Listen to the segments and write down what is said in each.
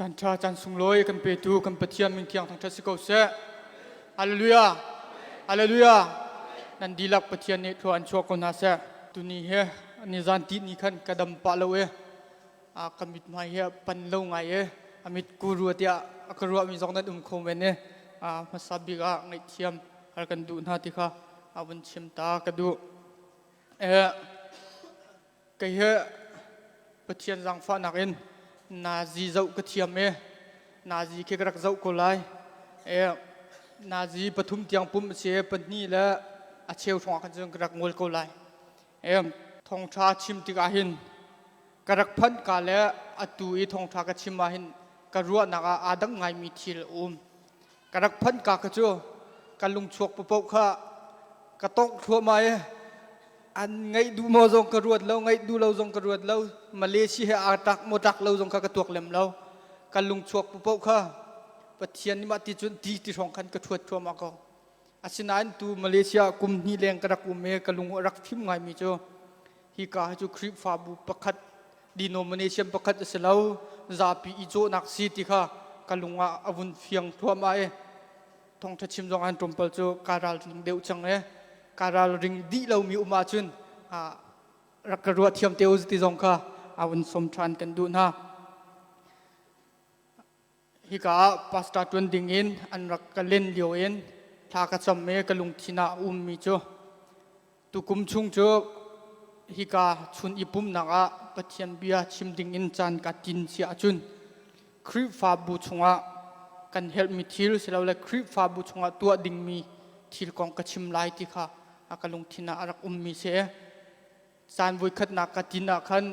Caan ṭha caan sunglawi kan petu kan Pathian min thiang thangṭhat si ko seh. Hallelujah. Hallelujah. Nan dihlak Pathian nih thlua an chuah ko hna seh. Tuni he nizan ti ni khan ka dam pah lo e. A ka mithmai hi pan lo ngai e. A mit ku rua tiah a ka ruahmi zong nan um kho men e. A hmasa bik ah ngaihthiam har kan duh hna ti kha a vun chim ta ka duh. E Kei hi Pathian zaangfahnak in nazi zoh ka thiam i nazi khi ka rak zoh ko lai. E, nazi pathum tiang pum a si i pahnih le a cheu hrawng ah khan cun ka rak ngol ko lai. E, thawngṭha chim tikah hin ka rak phanh ka le atu i thawngṭha ka chim ah hin ka ruahnak ah aa dang ngaimi thil a um. Ka rak phanh ka kha cu ka lungchuak paoh kha ka tongh thluahmah i an ngaih duh maw zong ka ruat lo ngaih duh lo zong ka ruat lo Malaysia he aa tlak maw tlak lo zong kha ka tuak lem lo ka lungchuak paoh kha Pathian nih mah ti cun ti ti hrawng khan ka ṭhuat thluahmah ko asinain tu Malaysia kum hnih leng ka rak um i ka lung a rak fim ngaimi cu hika hi cu Khrihfabu pakhat denomination pakhat a si lo zapi i cawhnak si ti kha ka lung ah a vun fiang thluahmah i thawngṭha chim zong an tlawmpal cu ka ralring deuh cang e ka ralring dih lomi um ahcun rak ka ruah thiam te u ti zong kha a vun som ṭhan kan duh hna Hika ah pastor ṭuan dingin an rak ka len lio in thla ka cam i ka lungthin ah a ummi cu tukum chung cu hika chun i pumhnak ah Pathian bia chim dingin caan ka tin si ahcun Khrihfabu chungah kan herhmi thil silole Khrihfabu chungah tuah dingmi thil kong ka chim lai ti kha a ka lungthin ah a rak ummi si. Caan voikhatnak ka tin ah khan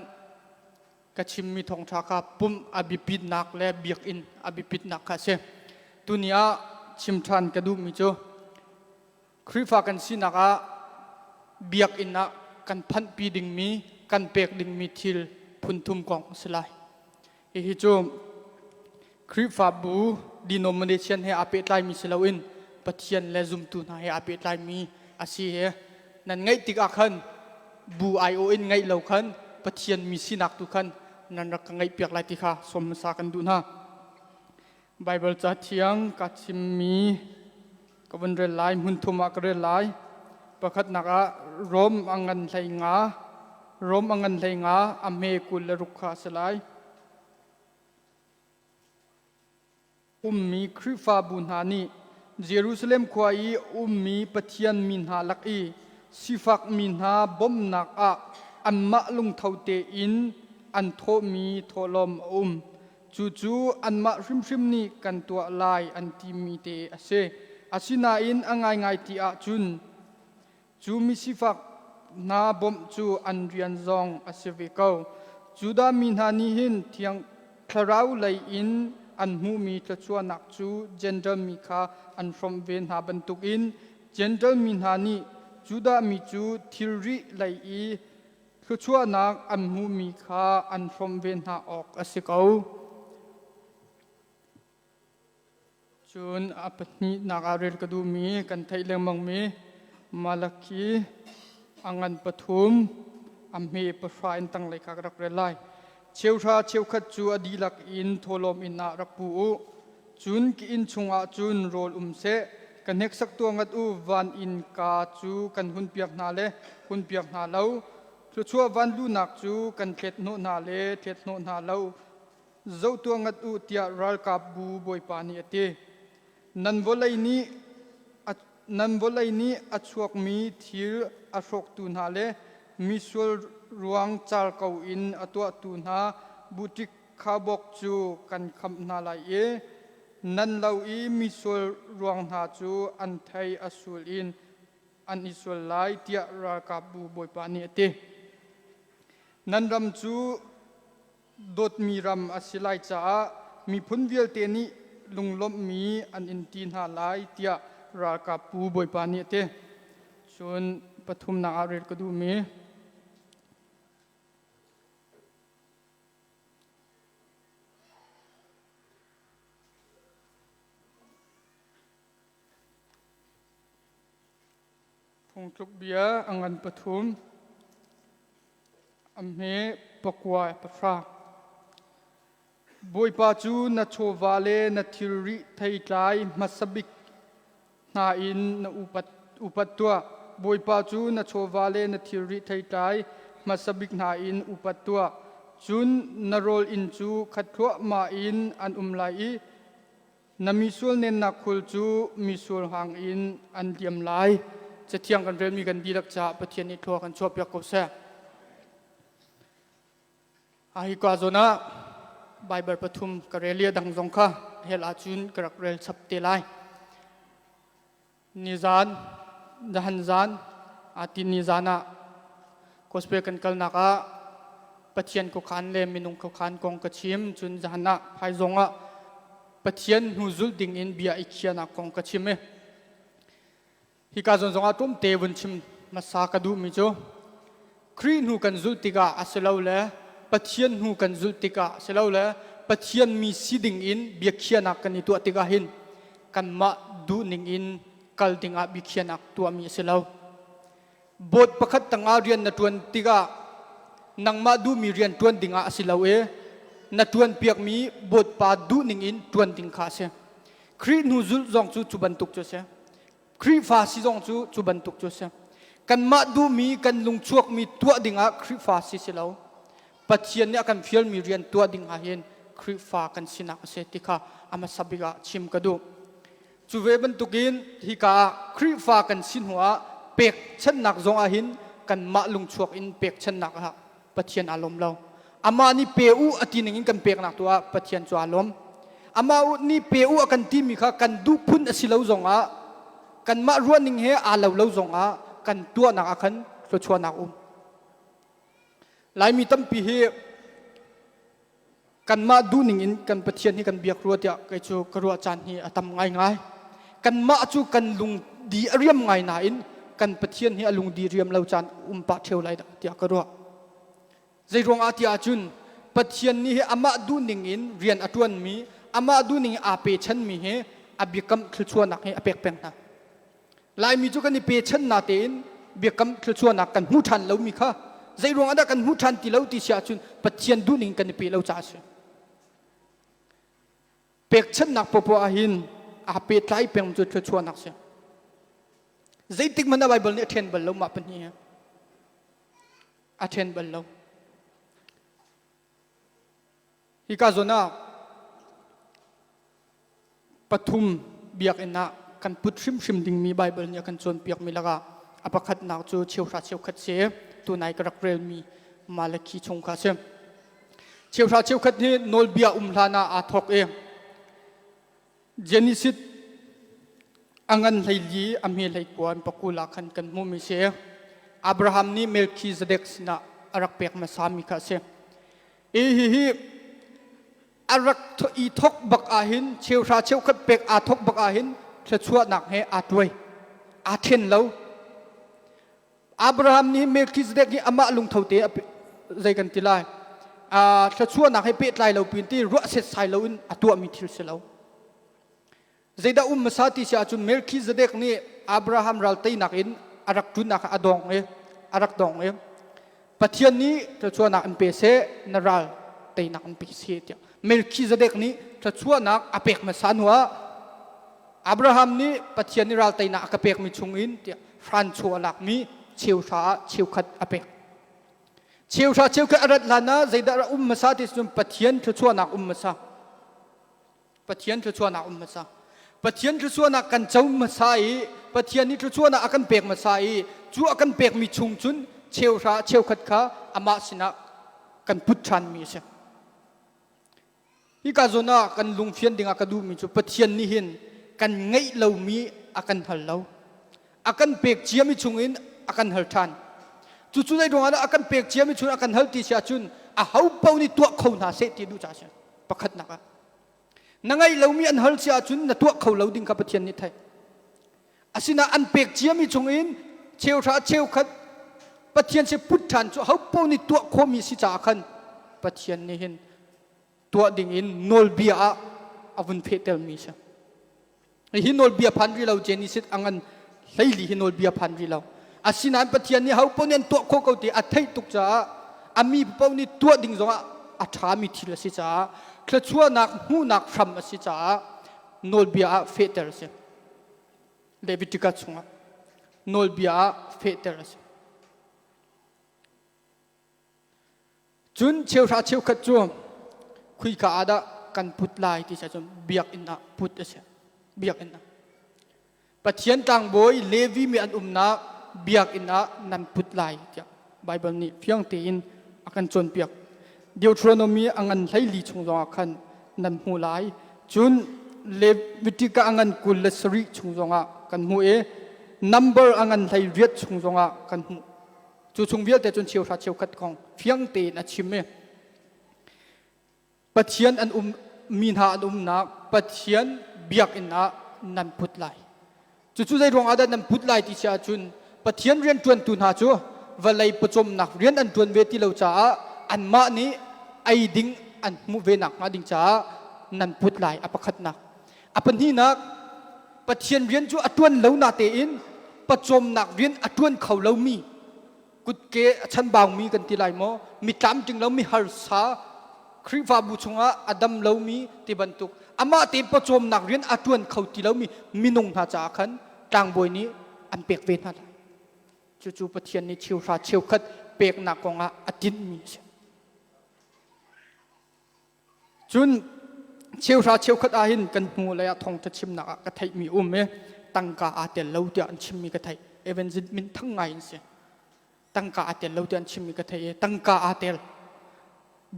ka chimmi thawngṭha kha pumh a biapitnak le biakinn a biapitnak kha a si. Tuni ah chim ṭhan ka duhmi cu Khrihfa kan sinak ah biakinn ah kan phanhpi dingmi, kan pek dingmi thil phunthum kong a si lai. Hihi cu Khrihfabu denomination he aa pehtlaimi si loin Pathian le zumtu hna he aa pehtlaimi a si i nan ngaih tikah khan bu aiawh in ngaih lo khan Pathian mi sinak tu khan nan rak ka ngaihpiak lai ti kha sawm hmasa kan duh hna. Baibal ca thiang ka chimmi ka vun rel lai hmun thum ah ka rel lai. Pakhatnak ah Rom a ngan hlei nga Rom a ngan hlei nga a hme 26 kha a si lai. Ummi Khrihfabu hna nih Jerusalem khua i ummi Pathian mi hna lak i sifakmi hna bawmhnak ah anmah lungtho tein an thawhmi thawhlawm a um. Cucu anmah hrimhrim nih kan tuah lai an timi te a si. Asinain a ngaingai ti ahcun Cu misifak hna bawmh cu an rian zong a si ve ko. Judah mi hna nih hin Thiang Thlarau lei in an hmuhmi thluachuahnak cu Jentail mi kha an hrawmh ve hna bantukin Jentail mi hna nih Judah mi cu thilri lei i thluachuahnak an hmuhmi kha an hrawmh ve hna awk a si ko. Cun a pahnihnak ah rel ka duhmi kan theih lengmangmi Malakhi a ngan pathum a hme pahra in tanglei kha ka rak rel lai. Cheuhra cheukhat cu a dihlak in thawhlawm inn ah rak pu u. Cun ka inn chungah cun rawl um seh. Ka hneksak tuah ngat u van innka cu kan hunpiak hna le hunpiak hna lo. Thluachuah van luhnak cu kan thlet hnawh hna le thlet hnawh hna lo. Zoh tuah ngat u tiah ralkapbu bawipa nih a ti. Nan vawlei nih a, nan vawlei nih a chuakmi thil a hrawktu hna le misual ruang car ko in a tuahtu hna buṭik khaubawk cu kan khamh hna lai i nan lo i misual ruang hna cu an thei a sul in an i sual lai tiah ralkapbu bawipa nih a ti. Nan ram cu dawtmi ram a si lai caah miphun vialte nih lunglawmhmi an in ti hna lai tiah ralkapbu bawipa nih a ti. Cun pathumnak ah rel ka duhmi Phungtluk bia a ngan pathum a hme pakua pahra. Bawipa cu na chawva le na thilri theitlai hmasa bik hna in na upat, upat tuah. Bawipa cu na chawva le na thilri theitlai hmasa bik hna in upat tuah. Cun na rawl inn cu khat thluahmah in an um lai i na misual nennak khul cu misual hang in an liam lai. Cathiang kan relmi kan dihlak caah Pathian nih thlua kan chuahpiak ko seh. A hika zawn ah Baibal pathum ka rel i a dang zong kha hell ahcun ka rak rel chap te lai. Nizan, zahan zan, ati nizan ah gospel kan kalnak ah Pathian khuakhan le minung khuakhan kong ka chim. Cun zahan ah phaizawng ah Pathian hnu zulh ding in bia i khiahnak kong ka chim i Hika zawn zongah tlawmte vun chim hmasa ka duhmi cu Khrih hnu kan zulh tikah a si lo le Pathian hnu kan zulh tikah a si lo le Pathian mi si ding in biakhiahnak kan i tuah tikah hin kanmah duhning in kal dingah biakhiahnak tuahmi a si lo. Boat pakhat tangah rian na ṭuan tikah nangmah duhmi rian ṭuan dingah a si lo i na ṭuanpiakmi boat pa duhning in ṭuan ding kha a si. Khrih hnu zulh zong cu cu bantuk cu a si. Khrihfa si zong cu cu bantuk cu a si. Kanmah duhmi, kan lungchuakmi tuah dingah Khrihfa si si lo. Pathian nih a kan fialmi rian tuah ding ah hin Khrihfa kan sinak a si ti kha a hmasa bik ah chim ka duh. Cu ve bantukin hika ah Khrihfa kan si hnu ah pekchanhnak zong ah hin kanmah lungchuak in pekchanhnak ah Pathian aa lawm lo. Amah nih pe u a ti ning in kan peknak tu ah Pathian cu aa lawm. Amah nih pe u a kan timi kha kan duh phun a si lo zongah kanmah ruahning he aa lo lo zongah kan tuahnak ah khan thluachuahnak um. Laimi tampi hi kanmah duhning in kan Pathian hi kan biak rua tiah kei cu ka ruah caan hi a tam ngaingai. Kanmah cu kan lungdi a riam ngai nain kan Pathian hi a lungdi riam lo caan um pah ṭheo lai dah tiah ka ruah. Zei ruangah tiah ahcun Pathian nih hi amah duhning in rian a ṭuanmi, amah duhning in aa pechanmi hi a biakam thluachuahnak hi a pek peng hna. Laimi cu kan i pechan na tein biakam thluachuahnak kan hmu ṭhan lomi kha zei ruangah dah kan hmu ṭhan ti lo ti si ahcun Pathian duhning kan i pe lo caah a si. Pekchanhnak popoh ah hin aa pehtlai peng cu thluachuahnak si. Zeitik hmanh ah Baibal nih a ṭhen bal lo mah pahnih hi. A ṭhen bal lo. Hika zawn ah pathum biakinn ah kan put hrimhrim dingmi Baibal nih a kan cawnpiakmi lakah a pakhatnak cu cheuhra cheukhat si tunai ka rak relmi Malakhi chung kha a si. Cheuhra cheukhat hi nawlbia um hlan ah aa thawk i Genesis a ngan hleili a hme hleikua in pakul ah khan kan hmuhmi si. Abraham nih Melchizedek sinah a rak pek hmasami kha a si. I hihi a rak i thok bak ahhin cheuhra cheukhat pek aa thok bak ahhin thluachuahnak he aa tuai aa then lo. Abraham nih Melchizedek hi amah lungtho te zei kan ti lai thluachuahnak he pehtlai lo pin ti ruah setsai lo in a tuahmi thil si lo. Zeidah um hmasa ti si ahcun Melchizedek nih Abraham ral teinak in a rak ṭunnak a dong i a rak dong i Pathian nih thluachuahnak in pe seh na ral teinak in pe seh tiah Melchizedek nih thluachuahnak a pek hmasa hnu ah Abraham nih Pathian nih ral teinak a ka pekmi chungin tiah hranchaw a lakmi cheuhra ah cheukhat a pek. Cheuhra cheukhat a rat hlan ah zeidah a um hmasa ti cun Pathian thluachuahnak um hmasa. Pathian thluachuahnak um hmasa. Pathian thluachuahnak kan co hmasa i Pathian nih thluachuahnak a kan pek hmasa i cu a kan pekmi chung cun cheuhra cheukhat kha amah sinah kan put ṭhanmi a si. Hika zawn ah kan lungfian dingah ka duhmi cu Pathian nih hin kan ngeih lomi a kan hal lo. A kan pek ciami chungin a kan hal ṭhan. Cucu zei ruangah dah a kan pek ciami chung a kan hal ti si ahcun a ho paoh nih tuah kho hna seh ti duh caah a si. Pakhatnak ah. Na ngeih lomi an hal si ahcun na tuah kho lo ding kha Pathian nih theih. Asinain an pek ciami chungin cheuhra cheukhat Pathian si put ṭhan cu ho paoh nih tuah khawhmi si caah khan Pathian nih hin tuah dingin nawlbia ah a vun fehtermi a si. Hi nawlbia phan rih lo Genesis a ngan hleili hi nawlbia phan rih lo. Asinain Pathian nih ho paoh nih an tuah khawh ko ti a theih tuk caah a mi paoh nih tuah ding zongah a ṭhami thil a si caah thluachuahnak hmuhnak hram a si caah nawlbia ah fehter a si. Leviticus chungah nawlbia ah fehter a si. Cun cheuhra cheukhat cu khuika ah dah kan put lai ti cun biakinn ah put a si. Biakinn ah. Pathian tlangbawi Levi mi an umnak biakinn ah nan put lai tiah Baibal nih fiang tein a kan cawnpiak. Deuteronomy a ngan 14 chung zongah khan nan hmu lai. Cun Leviticus a ngan 27 chung zongah kan hmuh i Number a ngan 18 chung zongah kan hmuh. Cu chung vialte cun cheuhra cheukhat kong fiang tein a chim i Pathian an um mi hna an umnak Pathian biakinn ah nan put lai. Cucu zei ruang ah dah nan put lai ti si ahcun Pathian rianṭuantu hna cu vawlei pawcawmnak rian an ṭuan ve ti lo caah anmah nih ei ding an hmuh ve nakhnga ding caah nan put lai a pakhatnak. A pahnihnak Pathian rian cu a ṭuan lo na tein pawcawmnak rian a ṭuan kho lomi kutke a chanbaumi kan ti lai maw mi tlamtling lomi harsa Khrihfabu chungah a dam lomi ti bantuk amah te pawcawmnak rian a ṭuan kho ti lomi minung hna caah khan tlangbawi nih an pek ve hna lai. Cucu Pathian nih cheuhra cheukhat peknak kongah a tinhmi a si. Cun cheuhra cheukhat ah hin kan hnu lei ah thawngṭha chimnak ah ka theihmi um i tangka aa tel lo tiah an chimmi ka theih. Evangelist min thang ngai in si. Tangka aa tel lo tiah an chimmi ka theih i tangka aa tel.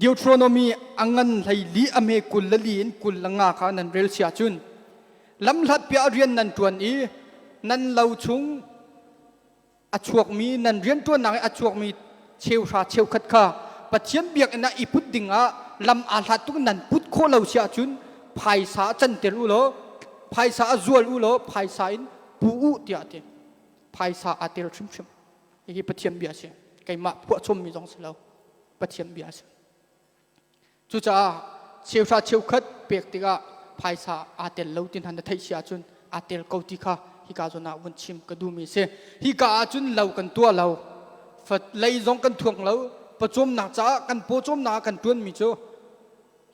Deuteronomy a ngan hlei li a hme 24 in 25 kha nan rel si ahcun lamhlat piah rian nan ṭuan i nan lo chung a chuakmi nan rianṭuannak i a chuakmi cheuhra cheukhat kha Pathian biakinn ah i put dingah lam aa hlat tuk nan put khawh lo si ahcun phaisa canter u law phaisa a zual u law phaisa in pu u tiah a ti. Phaisa aa tel hrimhrim. Hihi Pathian bia a si. Keimah phuahchommi zong si lo. Pathian bia a si. Cucaah cheuhra cheukhat pek tikah phaisa aa tel lo ti hna na theih si ahcun aa tel ko ti kha hika zawn ah vun chim ka duhmi a si. Hika ahcun lo kan tuah lo, lei zong kan thuang lo, pawcawmnak caah kan pawcawmnak ah kan ṭuanmi cu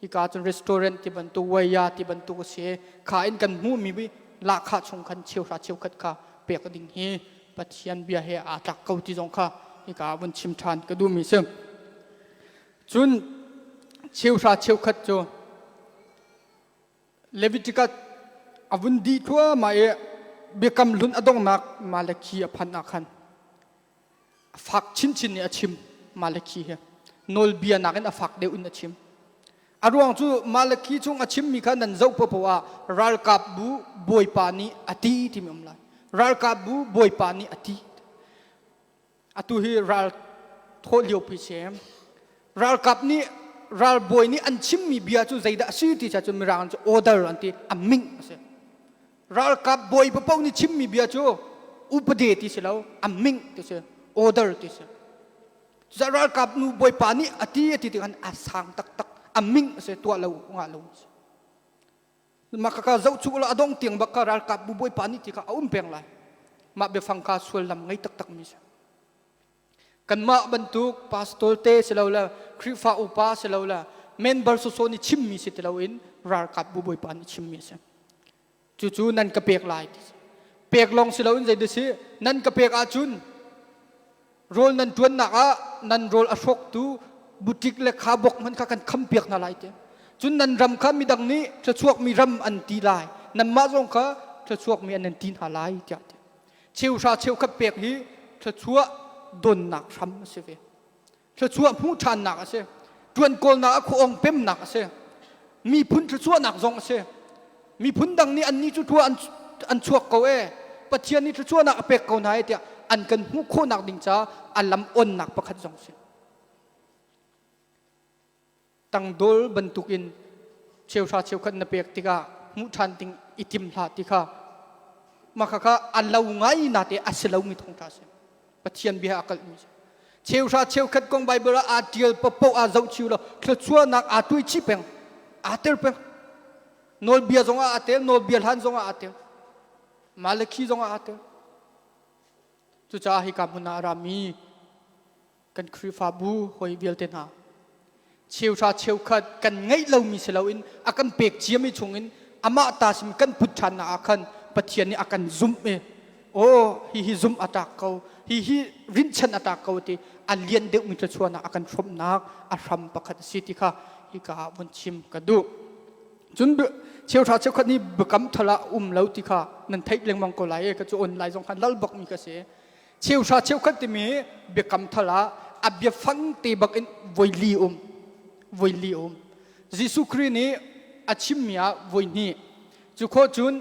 hika ahcun restaurant ti bantuk, waya ti bantuk a si. Kha in kan hmuhmi lahkhah chung khan cheuhra cheukhat kha pek ding hi Pathian bia he aa tlak ko ti zong kha hika ah vun chim ṭhan ka duhmi a si. Cun cheuhra cheukhat cu Leviticus a vun dih thluahmah i biakam hlun a donghnak Malakhi a phanh ah khan a fak chinchin nih a chim Malakhi hi nawlbia nakin a fak deuh in a chim. A ruang cu Malakhi chung a chimmi kha nan zoh paohpaoh ah ralkapbu bawipa nih a ti timi um lai. Ralkapbu bawipa nih a ti. Atu hi ral thawh liopi si. Ralkap nih ralbawi nih an chimmi bia cu zeidah a si ti cun mirang cu order an ti a ming a si. Ralkap bawi paoh nih chimmi bia cu upade ti si lo a ming ti si order ti si. Cucaah ralkap nu bawipa nih a ti a ti tikhan a sang taktak a ming a si tuah lo ngah lo a si. Mah kha zohchuk law a dong tiang bak kha ralkap bu bawipa nih ti kha a um peng lai. Mah biafang kha sullam ngei taktak mi si. Kanmah bantuk pastor te si lo le Khrihfa upa si lo le member soso nih chimmi si ti loin ralkap bu bawipa nih chimmi a si. Cucu nan ka pek lai ti si. Pek lawng si loin zei si nan ka pek ahcun Rawl nan ṭuannak ah nan rawl a hrawktu buṭik le khabok hmanh kha kan khampiak hna lai ti. Cun nan ram kha midang nih thluachuakmi ram an ti lai. Nanmah zong kha thluachuakmi an nan ti hna lai tiah ti. Cheuhra cheukhat pek hi thluachuah donnak hram a si ve. Thluachuah hmuh ṭhannak a si. Ṭuan kawlnak ah khuaawng pemnak a si. Miphun thluachuahnak zong a si. Miphun dang nih annih cu thua an chuak ko ee. Pathian nih thluachuahnak a pek ko hna ee tiah an kan hmuh khawhnak ding caah a lam onnak pakhat zong a si. Tangdol bantukin cheuhra cheukhat na pek tikah hmuh ṭhan ding i tim hlah ti kha mah kha a lo ngai na te a si lomi thawngṭha a si. Pathian bia a kalhmi a si. Cheuhra cheukhat kong Bible ah aa ṭial paohpaoh aa zohchiu lo thluachuahnak aa tuai chih peng aa tel peng. Nawlbia zong ah aa tel, nawlbia hlan zong ah aa tel. Malakhi zong ah aa tel. Cucaah hika hmun ah a rami kan Khrihfabu hawi vialte hna. Cheuhra cheukhat kan ngeih lomi si loin a kan pek ciami chungin amah ta simi kan put ṭhannak ah khan Pathian nih a kan zumh i aw hihi zumh a tlak ko hihi rinhchan a tlak ko ti a lian deuhmi thluachuahnak a kan hrawmhnak a hram pakhat a si ti kha hika ah vun chim ka duh. Cun cheuhra cheukhat nih biakam thal ah um lo ti kha nan theih lengmang ko lai i ka cu online zong khan lal bakmi ka si. Cheuhra cheukhat timi biakam thal ah a biafang te bak in voili um. Voili um. Jesuh Khrih nih a chimmi ah voi hnih. Cu khawh cun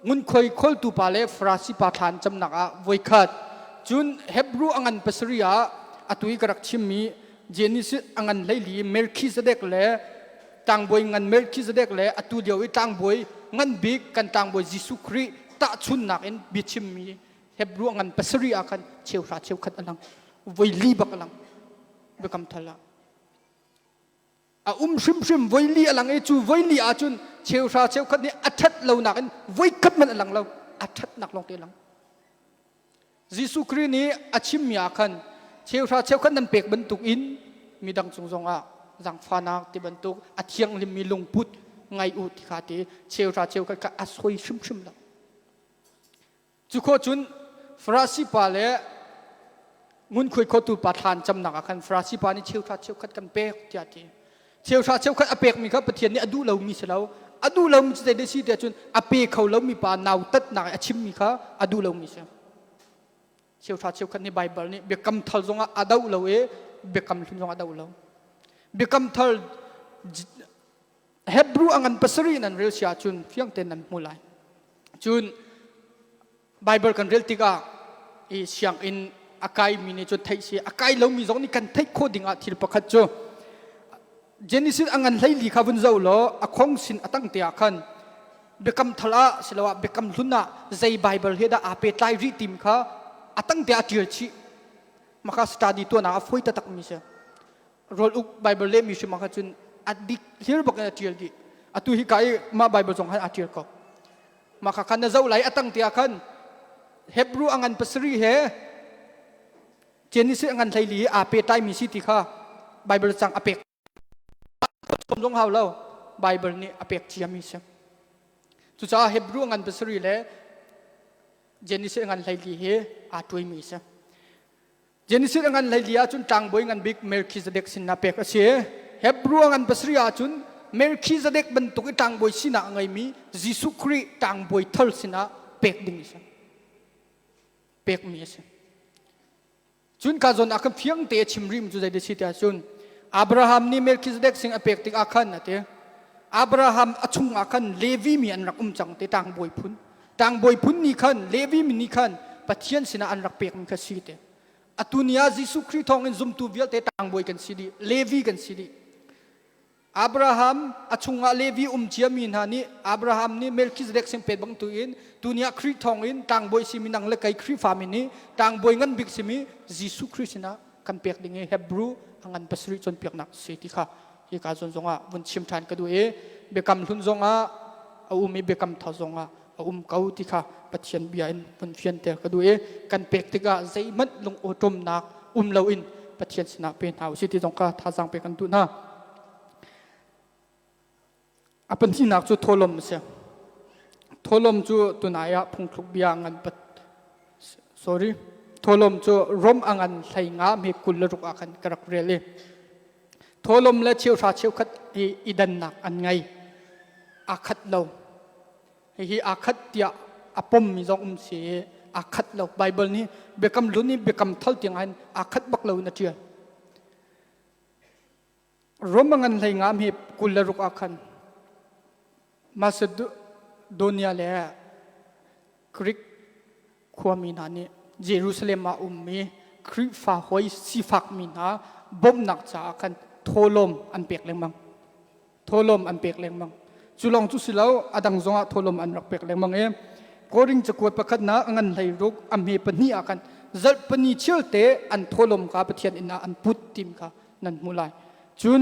ngunkhuai kholtu pa le Farasi pa thla an camnak ah voi khat. Cun Hebrew a ngan pasarih ah atu i ka rak chimmi Genesis a ngan hleili Melchizedek le tlangbawi ngan Melchizedek le atu lio i tlangbawi ngan bik kan tlangbawi Jesuh Khrih tahchunnak in biachimmi Hebrew ngan pasarih ah khan cheuhra cheukhat a lang voi li bak a lang biakam thal ah a um hrimhrim voi li a lang i cu voi li ahcun cheuhra cheukhat nih a ṭhat lonak in voi khat hmanh a lang lo a ṭhatnak lawng te a lang Jesuh Khrih nih a chimmi ah khan cheuhra cheukhat nan pek bantuk in midang cung zongah zaangfahnak ti bantuk a thianghlimmi lungput ngai u ti kha ti cheuhra cheukhat kha a soi hrimhrim lo. Cu khawh cun Farasi pa le ngunkhuai khotu pa thlan camnak ah khan Farasi pa nih cheuhra cheukhat kan pek tiah a ti. Cheuhra cheukhat a pekmi kha Pathian nih a duh lomi si lo. A duh lomi cu zei si tiah cun a pe kho lomi pa nautatnak i a chimmi kha a duh lomi si. Cheuhra cheukhat nih Baibal nih biakam thar zongah a doh lo i biakam hlun zongah a doh lo. Biakam thar Hebrew a ngan pasarih nan rel si ahcun fiang tein nan hmu lai. Cun Baibal kan rel tikah i sianginn a kaimi nih cun theih si a kai lomi zong nih kan theih khawh dingah thil pakhat cu Genesis a ngan hleili kha vun zoh law a khong sin a tang te ah khan biakam thal ah siloah biakam hlun ah zei Baibal he dah aa pehtlai rih tim kha a tang te ah ṭial chih maka study tuahnak a fawi taktak mi si rawl uk Bible lehmi hrim ah khan cun a dik hlir bak in a ṭial dih atu hi ka i mah Bible zong khan aa ṭial ko Mah kha khan na zoh lai a tang tiah khan Hebrew a ngan pasarih he Genesis a ngan hleili hi aa pehtlaimi si ti kha Bible cang a pek zong hau lo Bible nih a pek ciami si. Cucaah Hebrew a ngan pasarih le Genesis a ngan hleili hi aa tuaimi si. Genesis a ngan hleili ahcun tlangbawi ngan bik Melchizedek sinah pek a si. Hebrew a ngan pasarih ahcun Melchizedek bantuk i tlangbawi sinak a ngeimi Jesuh Khrih tlangbawi thar sinah pek ding a si. Pekmi a si. Cun ka zawn ah khan fiang te a chim rih cu zei si tiah cun Abraham nih Melchizedek sing a pek tikah khan a ti. Abraham a chung ah khan Levi mi an rak um cang te tlangbawi phun. Tlangbawi phun nih khan Levi mi nih khan Pathian sinah an rak pekmi kha si te. Atu ni ah Jesuh Khrih thawngin zumtu vialte tlangbawi kan si dih, Levi kan si dih. Abraham a chungah Levi um ciami hna nih Abraham nih Melchizedek sin pek bang tuin tuni ah Khrih thawngin tlangbawi simi nang le kei Khrihfa mi nih tlangbawi ngan bik simi Jesuh Khrih sinah kan pek ding i Hebrew a ngan pasarih cawnpiaknak si ti kha hika zawn zongah vun chim ṭhan ka duh i biakam hlun zongah a um i biakam thar zongah a um ko ti kha Pathian bia in vun fianter ka duh i kan pek tikah zeihmanh lung awṭawmnak um loin Pathian sinah pe hna usih ti zong kha thazaang pek kan duh hna. A pahnihnak cu thawhlawm a si. Thawhlawm cu tunai ah phungthluk bia ngan pat sorry thawhlawm cu Rom a ngan hlei nga me 26 ah khan ka rak rel i thawhlawm le cheuhra cheukhat hi i dannak an ngei. Aa khat lo. Hihi aa khat tiah a pommi zong um si i aa khat lo. Bible nih biakam hlun i biakam thal tiang hin aa khat bak lo in a ṭial. Rom a ngan hlei ngam hi 26 ah khan Macedonia le Greek khuami hna nih Jerusalem ah ummi Khrihfa hawi sifakmi hna bawmhnak caah khan thawhlawm an pek lengmang. Thawhlawm an pek lengmang. Cu lawng cu si lo, a dang zongah thawhlawm an rak pek lengmang i Korin cakuat pakhatnak a ngan hlei ruk a hme pahnih ah khan zarh pahnih chialte an thawhlawm kha Pathian inn ah an put tim kha nan hmuh lai. Cun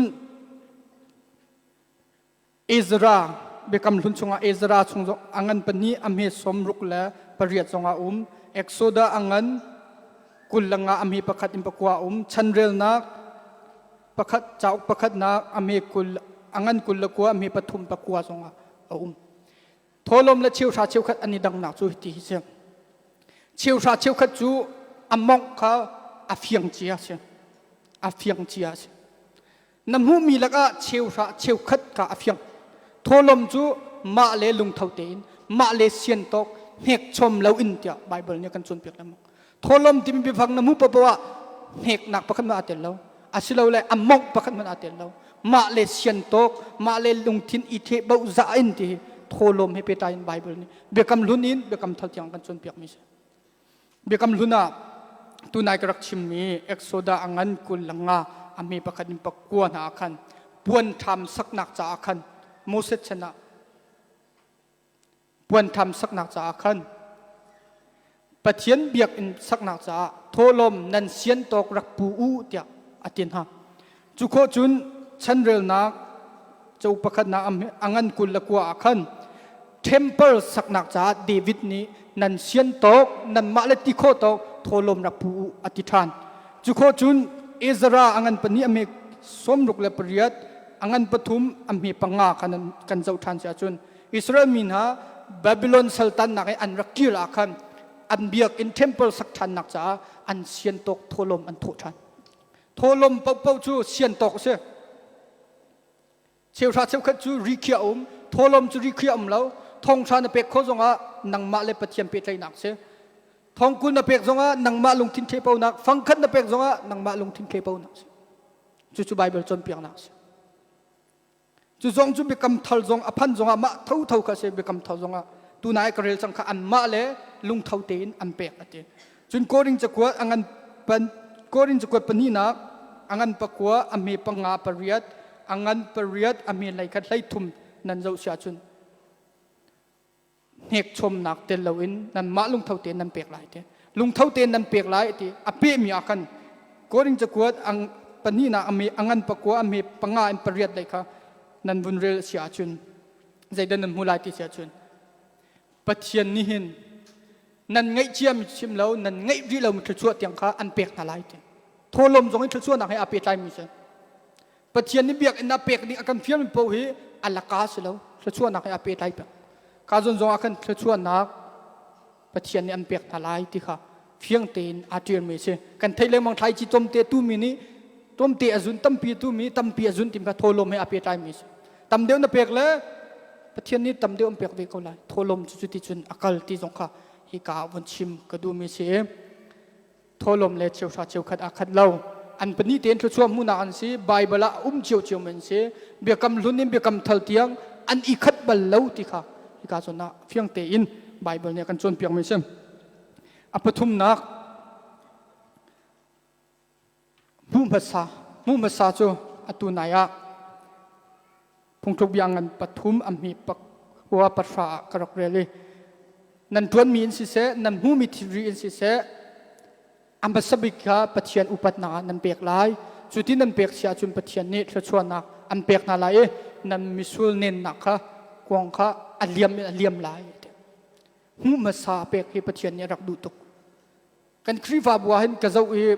Ezra Biakam Hlun chungah Ezra chung zong a ngan pahnih a hme sawm ruk le pariat zongah a um. Exodus a ngan 25 a hme pakhat in pakua a um. Chanrelnak. Pakhat cauk pakhatnak a hme 20 a ngan 29 a hme pathum pakua zongah a um. Thawhlawm le cheuhra cheukhat an i dangnak cu hiti hi si. Cheuhra cheukhat cu a mongh kha a fiang cia si. A fiang cia si. Na hmuhmi lakah cheuhra cheukhat kha a fiang. Thawhlawm cu mah le lungtho tein, mah le sian tawk hnekchom loin tiah Baibal nih a kan cawnpiak lengmang. Thawhlawm timi biafang na hmuh paohpaoh ah hneknak pakhat hmanh aa tel lo. Asilole a mongh pakhat hmanh aa tel lo. Mah le sian tawk, mah le lungthin i theh boh zah in ti hi thawhlawm he pehtlai in Baibal nih biakam hlun in biakam thar tiang kan cawnpiakmi a si. Biakam hlun ah tunai ka rak chimmi Exoda a ngan 25 a hme pakhat in pakua hna ah khan puan ṭham saknak caah khan Moses chan ah puan ṭham saknak caah khan Pathian biakinn saknak caah thawhlawm nan sian tawk rak pu u tiah a ti hna. Cu khawh cun chanrelnak cho pakhatnak a ngan 29 ah khan temple saknak caah David nih nan sian tawk nanmah le ti khawh tawk thawhlawm rak pu u a ti ṭhan. Cu khawh cun Ezra a ngan pahnih a hme 68 a ngan pathum a hme panga kha kan zoh ṭhan si ahcun Israel mi hna Babylon saltannak i an rak kir ah khan an biakinn temple sak ṭhannak caah an sian tawk thawhlawm an thawh ṭhan. Thawhlawm paohpaoh cu sian tawk a si. Cheuhra cheukhat cu rikhiah a um, thawhlawm cu rikhiah um lo. Thonghra na pek khawh zongah nangmah le Pathian pehtlaihnak a si. Thongkul na pek zongah nangmah lungthin ṭheponak, fangkhat na pek zongah nangmah lungthin ṭheponak a si. Cucu Baibal cawnpiaknak a si. Cu zong cu biakam thar zong a phan zongah mah thotho kha a si biakam thar zongah tunai ka rel cang kha anmah le lungtho tein an pek a ti. Cun Korin cakuat a ngan pan Korin cakuat pahnihnak a ngan pakua a hme panga pariat a ngan pariat a hme hleikhat hleithum nan zoh si ahcun hnekchomnak tel loin nanmah lungtho tein nan pek lai ti lungtho tein nan pek lai ti a pehmi ah khan Korin cakuat ang pahnihnak a me a ngan pakua a hme panga in pariat lei kha nan vun rel si ahcun zeidah nan hmu lai ti si ahcun Pathian nih hin nan ngeih ciami chim lo nan ngeih rih lomi thluachuah tiang kha an pek hna lai ti thawhlawm zong in thluachuahnak he aa pehtlaimi si Pathian nih biakinn ah pek ding a kan fialmi paoh hi a laka si lo thluachuahnak he aa pehtlai peng ka zawn zong ah khan thluachuahnak Pathian nih an pek hna lai ti kha fiang tein aa ṭialmi a si kan theih lengmang thlaici tlawmte tumi nih tlawmte a zun tampi tumi tampi a zun timi kha thawhlawm he aa pehtlai mi a si tam deuh na pek le Pathian nih tam deuh an pek ve ko lai thawhlawm cu cuti cun a kal ti zong kha hika ah vun chim ka duhmi si i thawhlawm le cheuhra cheukhat aa khat lo an pahnih tein thluachuah hmuhnak an si Baibal ah um ciocio an si biakam hlun in biakam thar tiang an i khat bal lo ti kha hika zawn ah fiang tein Baibal nih a kan cawnpiakmi a si a pathumnak Hmuh hmasa hmuh hmasa cu atu nai ah phungthluk bia ngan pathum a hmi pakua pahra ah ka rak rel i nan ṭuanmi in siseh nan hmuhmi thilri in siseh a hmasa bik kha Pathian upatnak ah nan pek lai cu ti nan pek si ahcun Pathian nih thluachuahnak an pek hna lai i nan misul nennak kha kuang kha a liam in a liam lai hmuh hmasa pek hi Pathian nih a rak duh tuk Kan Khrihfabu ah hin ka zoh i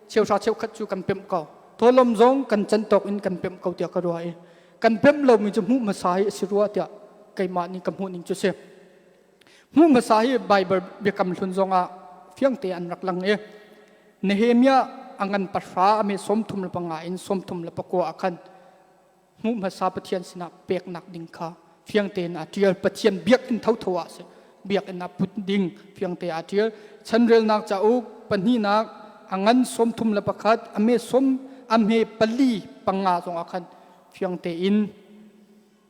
cheuhra cheukhat cu kan pemh ko. Thawhlawm zong kan can tawk in kan pemh ko tiah ka ruah i kan pemh lomi cu hmuh hmasa hi a si rua tiah keimah nih ka hmuh ning cu si. Hmuh hmasa hi Baibal biakam hlun zongah fiangte an rak lang i Nehemiah a ngan pahra a me 35 in 34 ah khan hmuh hmasa Pathian sinah peknak ding kha fiang tein aa ṭial. Pathian biakinn thotho ah si biakinn ah put ding fiang te aa ṭial. Chanrelnak cauk pahnihnak a ngan 31 a me sawm a hme pali panga zongah khan fiang tein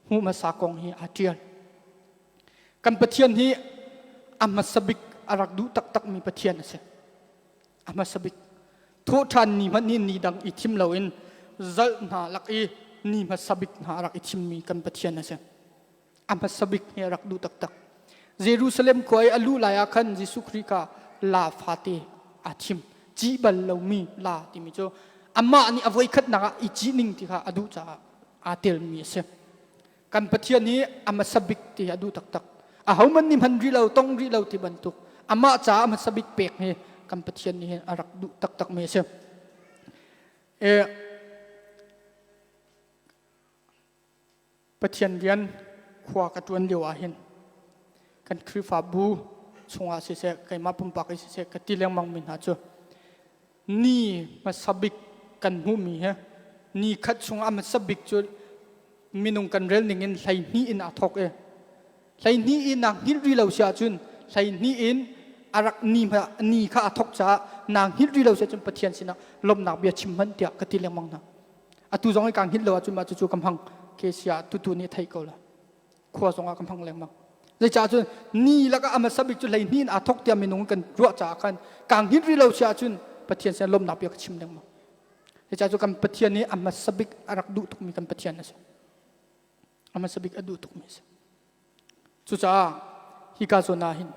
hmuh hmasa kong hi aa ṭial. Kan Pathian hi a hmasa bik a rak duh taktakmi Pathian a si. A hmasa bik thawhṭhan ni hmanh hi ni dang i thim loin zalh hna lak i ni hmasa bik hna a rak i thimmi kan Pathian a si. A hmasa bik hi a rak duh taktak. Jerusalem khua i a luh lai ah khan Jesuh Khrih kha la fate aa thim. Cih bal lomi la timi cu amah nih a voikhatnak ah i cih ning ti kha a duh caah aa telmi a si. Kan Pathian hi a hmasa bik ti a duh taktak. Ahohmanh nih hman rih lo, tong rih lo ti bantuk amah caah a hmasa bik pek hi kan Pathian nih hin a rak duh taktak mi a si. E, Pathian rian khua ka ṭuan lio ah hin kan Khrihfabu chungah siseh, keimah pumpak in siseh ka ti lengmang mi hna cu ni hmasa bik kan hmuhmi hi ni khat chungah hmasa bik cu minung kan rel ning in 12 in aa thawk i 12 in naa hngilh rih lo si ahcun 12 in a rak ni ni kha a thawk caah naa hngilh rih lo si ahcun Pathian sinah lawmhnak bia chim hmanh tiah ka ti lengmang hna. Atu zong i kaa hngilh lo ahcun mah cucu ka hmang ke sia tutu nih theih ko la. Khua zong ah ka hmang lengmang. Zeicah cun ni lakah a hmasa bik cu 12 in aa thawk tiah minung kan ruah caah khan kaa hngilh rih lo si ahcun Pathian sinah lawmhnak bia ka chim lengmang. Zeicah cu kan Pathian nih a hmasa bik a rak duh tukmi kan Pathian a si. A hmasa bik a duh tukmi a si. Cucaah hika zawn ah hin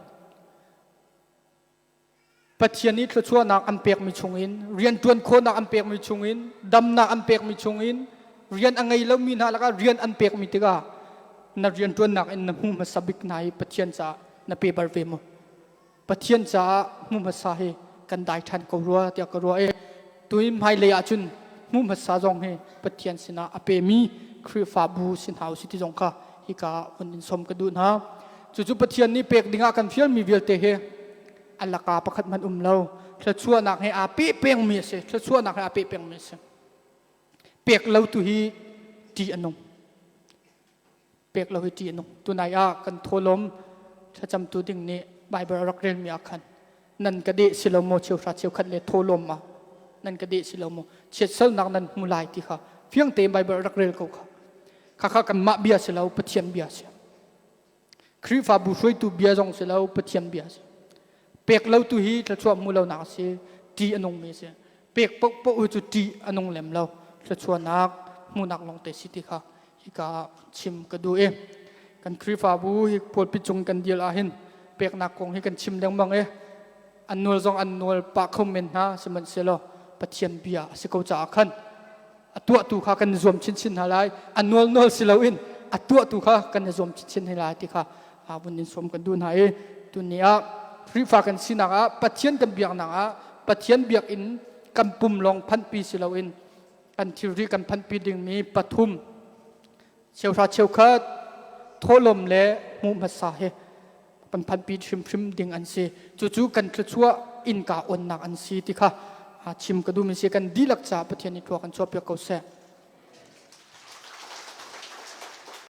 Pathian nih thluachuahnak an pekmi chungin, rianṭuan khawhnak an pekmi chungin, damnak an pekmi chungin, rian a ngei lomi hna lakah rian an pekmi tikah na rianṭuannak in na hmu hmasa bik hna hi Pathian caah na pe bal ve maw? Pathian caah hmu hmasa hi kan dai ṭhan ko rua tiah ka ruah i tui hmailei ahcun hmu hmasa zong hi Pathian sinah a pemi Khrihfabu si hna usih ti zong kha hika ah hun in sawm ka duh hna. Cucu Pathian nih pek dingah kan fialmi vialte hi a laka pakhat hmanh um lo. Thluachuahnak he aa peh pengmi a si. Thluachuahnak he aa peh pengmi a si. Pek lo tu hi ṭih a nung. Pek lo hi ṭih a nung. Tunai ah kan thawlawm thlacamtu ding nih Bible a rak relmi ah khan nan ka deh si lo maw cheuhra cheukhat le thawlawm ah nan ka deh si lo maw chiatsernak nan hmu lai ti kha fiang tein Bible a rak rel ko kha. Khakha kanmah bia si lo Pathian bia si. Khrihfabu hruaitu bia zong si lo Pathian bia si. Pek lo tu hi thluachuah hmu lonak a si, ṭih a nungmi a si. Pek paohpaoh hi cu ṭih a nung lem lo, thluachuahnak hmuhnak lawngte si ti kha hika ah chim ka duh i kan Khrihfabu hi pulpit cung kan dil ahhin peknak kong hi kan chim lengmang i an nawl zong an nawl pah kho men hna sihmanhsehlaw Pathian bia a si ko caah khan a tuahtu kha kan i zuam chinchin hna lai a nawl nawl si loin a tuahtu kha kan i zuam chinchin hna lai ti kha vun in sawm kan duh hna i tuni ah Khrihfa kan sinak ah Pathian kan biaknak ah Pathian biakinn kan pum lawng phanhpi si loin kan thilri kan phanhpi dingmi pathum cheuhra cheukhat thawhlawm le hmuh hmasa hi kan phanhpi hrimhrim ding an si. Cucu kan thluachuah innka onnak an si ti kha chim ka duhmi si. Kan dihlak caah Pathian nih thlua kan chuahpiak ko seh.